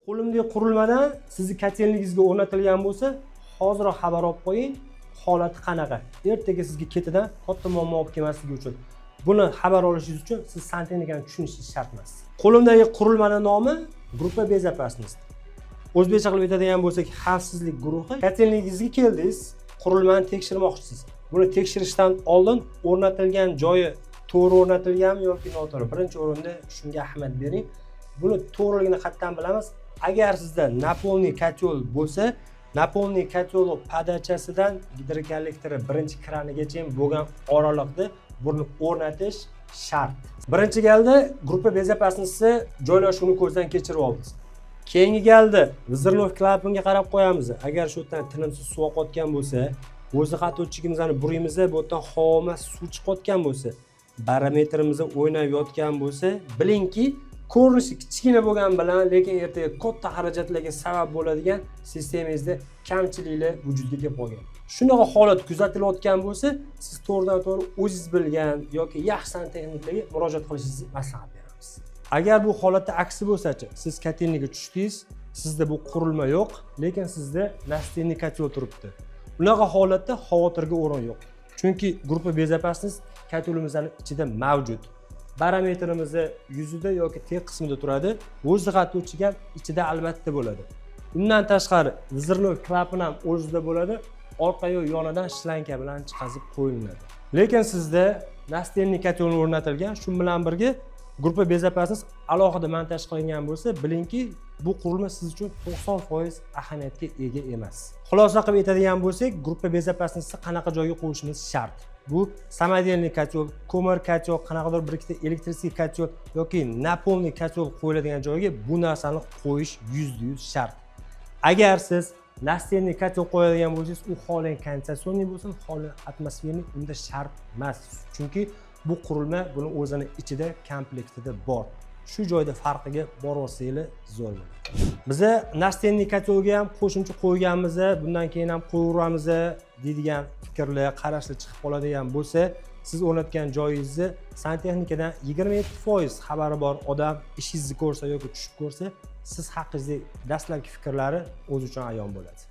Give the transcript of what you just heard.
Qo'limdagi qurilmadan sizni котельник ingizga o'rnatilgan bo'lsa, hoziroq xabar olib qo'ying, holati qanaqa. Ertaga sizga ketidan katta muammo olib kelmasligi uchun. Buni xabar olishingiz uchun siz santexnikani tushunishingiz shart emas. Qo'limdagi qurilmani nomi группа безопасности. O'zbekcha qilib aytadigan bo'lsak, xavfsizlik guruhi. Котельник ingizga keldingiz, qurilmani tekshirmoqchisiz. Buni tekshirishdan oldin o'rnatilgan joyi to'g'ri o'rnatilganmi yoki noto'g'ri? Birinchi o'rinda shunga ahamiyat bering. Buni to'g'riligini qayerdan bilamiz? Agar sizda напольный котел bo'lsa, напольный котел подача sidan gidrokollektori birinchi kranigacha bo'lgan oraliqda buni o'rnatish shart. Birinchi galda группа безопасности joylashuvini ko'zdan kechirib oldik. Keyingi galda взрывной klapanga qarab qo'yamiz. Agar shu yerdan tinimsiz suv oqayotgan bo'lsa, воздух отводчик imizni buraymiz, bu yerdan havo emas, suv chiqayotgan bo'lsa, barometrimiz o'ynab yotgan bo'lsa, bilingki, ko'rinishi kichkina bo'lgani bilan, lekin ertaga katta xarajatlarga sabab bo'ladigan sistemangizda kamchiliklar vujudga kelib qolgan. Shunaqa holat kuzatilayotgan bo'lsa, siz to'g'ridan to'g'ri o'zingiz bilgan yoki yaxshi santexniklarga murojaat qilishingizni maslahat beramiz. Agar bu holatda aksi bo'lsachi, siz котельник ka tushdingiz, sizda bu qurilma yo'q, lekin sizda настенный котел turibdi. Unaqa holatda xavotirga o'rin yo'q. Chunki группа безопасность котел imizni ichida mavjud. Barometrimizni yuzida yoki teg qismida turadi. Воздух отводчик ham ichida albatta bo'ladi. Undan tashqari взрывной klapan ham o'zida bo'ladi. Orqa yo yonidan шланга bilan chiqazib qo'yiladi. Lekin sizda настенный котел o'rnatilgan, shu bilan birga группа безопасность alohida montaj qilingan bo'lsa, bilingki, bu qurilma siz uchun 90% ahamiyatga ega emas. Xulosa qilib aytadigan bo'lsak, группа безопасности qanaqa joyga qo'yishimiz shart? Bu самодельный котел, ko'mir котел, qanaqadir bir ikkita электрический котел yoki напольный котел qo'yiladigan joyga bu narsani qo'yish 100% shart. Agar siz настенный котел qo'yadigan bo'lsangiz, u xohlang конденсационный bo'lsin, xohlang атмосферный, unda shart emas, chunki bu qurilma buni o'zini ichida, komplektida bor. Shu joyda farqiga borolsanglar, zo'r bo'ladi. Biza настенный котел ga ham qo'shimcha qo'yganmiz, bundan keyin ham qo'yaveramiz deydigan fikrlar, qarashlar chiqib qoladigan bo'lsa, siz o'rnatgan joyingizni santexnikadan 27% xabari bor odam ishingizni ko'rsa yoki tushib ko'rsa, siz haqingizdagi dastlabki fikrlari o'zi uchun ayon bo'ladi.